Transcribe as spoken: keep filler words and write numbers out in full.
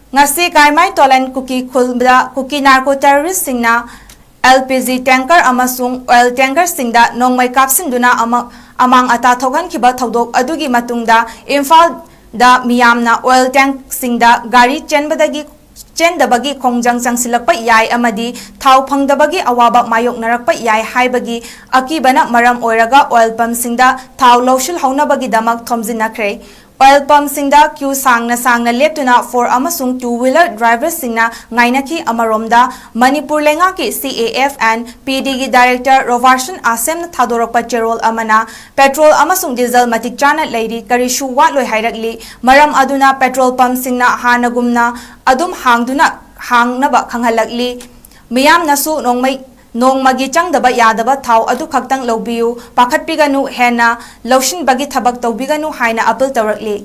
ꯉꯁꯤ ꯀꯥꯏꯃꯥꯏ ꯇꯣꯂꯟ ꯀꯨꯀꯤ ꯈꯨꯜꯗ ꯀꯨꯀꯤ narco ꯇꯦꯔꯣꯔꯤꯁꯁꯤꯡꯅ L P G tanker ꯑꯃꯁꯨꯡ ꯑꯣꯏꯜ ꯇꯦꯡꯀꯔꯁꯤꯡꯗ ꯅꯣꯡꯃꯩ ꯀꯥꯞꯁꯤꯟꯗꯨꯅ ꯑꯃ-, ꯑꯃꯥꯡ ꯑꯇꯥ ꯊꯣꯛꯍꯟꯈꯤꯕ ꯊꯧꯗꯣꯛ ꯑꯗꯨꯒꯤ ꯃꯇꯨꯡꯗ ꯏꯝꯐꯥꯜꯗ ꯃꯤꯌꯥꯝꯅ ꯑꯣꯏꯜ ꯇꯦꯡꯛꯁꯤꯡꯗ ꯒꯥꯔꯤ ꯆꯦꯟꯕꯗꯒꯤ, ꯆꯦꯟꯗꯕꯒꯤ ꯈꯣꯡꯖꯪ ꯆꯪꯁꯤꯜꯂꯛꯄ ꯌꯥꯏ ꯑꯃꯗꯤ ꯊꯥꯎ ꯐꯪꯗꯕꯒꯤ ꯑꯋꯥꯕ ꯃꯥꯌꯣꯛꯅꯔꯛꯄ ꯌꯥꯏ ꯍꯥꯏꯕꯒꯤ ꯑꯀꯤꯕꯅ ꯃꯔꯝ ꯑꯣꯏꯔꯒ ꯑꯣꯏꯜ ꯄꯝꯁꯤꯡꯗ ꯊꯥꯎ ꯂꯧꯁꯤꯜꯍꯧꯅꯕꯒꯤꯗꯃꯛ ꯊꯣꯝꯖꯤꯟꯅꯈ꯭ꯔꯦ꯫ ꯑꯣꯏꯜ ꯄꯝꯁꯤꯡꯗ ꯀ꯭ꯌꯨ ꯁꯥꯡꯅ ꯁꯥꯡꯅ ꯂꯦꯞꯇꯨꯅ ꯐꯣꯔ ꯑꯃꯁꯨꯡ ꯇꯨ ꯋꯤꯂꯔ ꯗ꯭ꯔꯥꯏꯚꯔꯁꯤꯡꯅ ꯉꯥꯏꯅꯈꯤ꯫ ꯑꯃꯔꯣꯝꯗ, ꯃꯅꯤꯄꯨꯔ ꯂꯩꯉꯥꯛꯀꯤ C A F and P D ꯒꯤ ꯗꯥꯏꯔꯦꯛꯇꯔ ꯔꯣꯕꯥꯔꯁꯟ ꯑꯥꯁꯦꯝꯅ ꯊꯥꯗꯣꯔꯛꯄ ꯆꯦꯔꯣꯜ ꯑꯃꯅ, ꯄꯦꯇ꯭ꯔꯣꯜ ꯑꯃꯁꯨꯡ ꯗꯤꯖꯜ ꯃꯇꯤꯛ ꯆꯥꯅ ꯂꯩꯔꯤ, ꯀꯔꯤꯁꯨ ꯋꯥꯠꯂꯣꯏ ꯍꯥꯏꯔꯛꯂꯤ꯫ ꯃꯔꯝ ꯑꯗꯨꯅ ꯄꯦꯇ꯭ꯔꯣꯜ ꯄꯝꯁꯤꯡꯅ ꯍꯥꯟꯅꯒꯨꯝꯅ ꯑꯗꯨꯝ ꯍꯥꯡꯗꯨꯅ, ꯍꯥꯡꯅꯕ ꯈꯪꯍꯜꯂꯛꯂꯤ꯫ ꯃꯤꯌꯥꯝꯅꯁꯨ ꯅꯣꯡꯃꯩ-, ꯅꯣꯡꯃꯒꯤ ꯆꯪꯗꯕ ꯌꯥꯗꯕ ꯊꯥꯎ ꯑꯗꯨꯈꯛꯇꯪ ꯂꯧꯕꯤꯌꯨ, ꯄꯥꯈꯠꯄꯤꯒꯅꯨ, ꯍꯦꯟꯅ ꯂꯧꯁꯤꯟꯕꯒꯤ ꯊꯕꯛ ꯇꯧꯕꯤꯒꯅꯨ ꯍꯥꯏꯅ ꯑꯄꯤꯜ ꯇꯧꯔꯛꯂꯤ꯫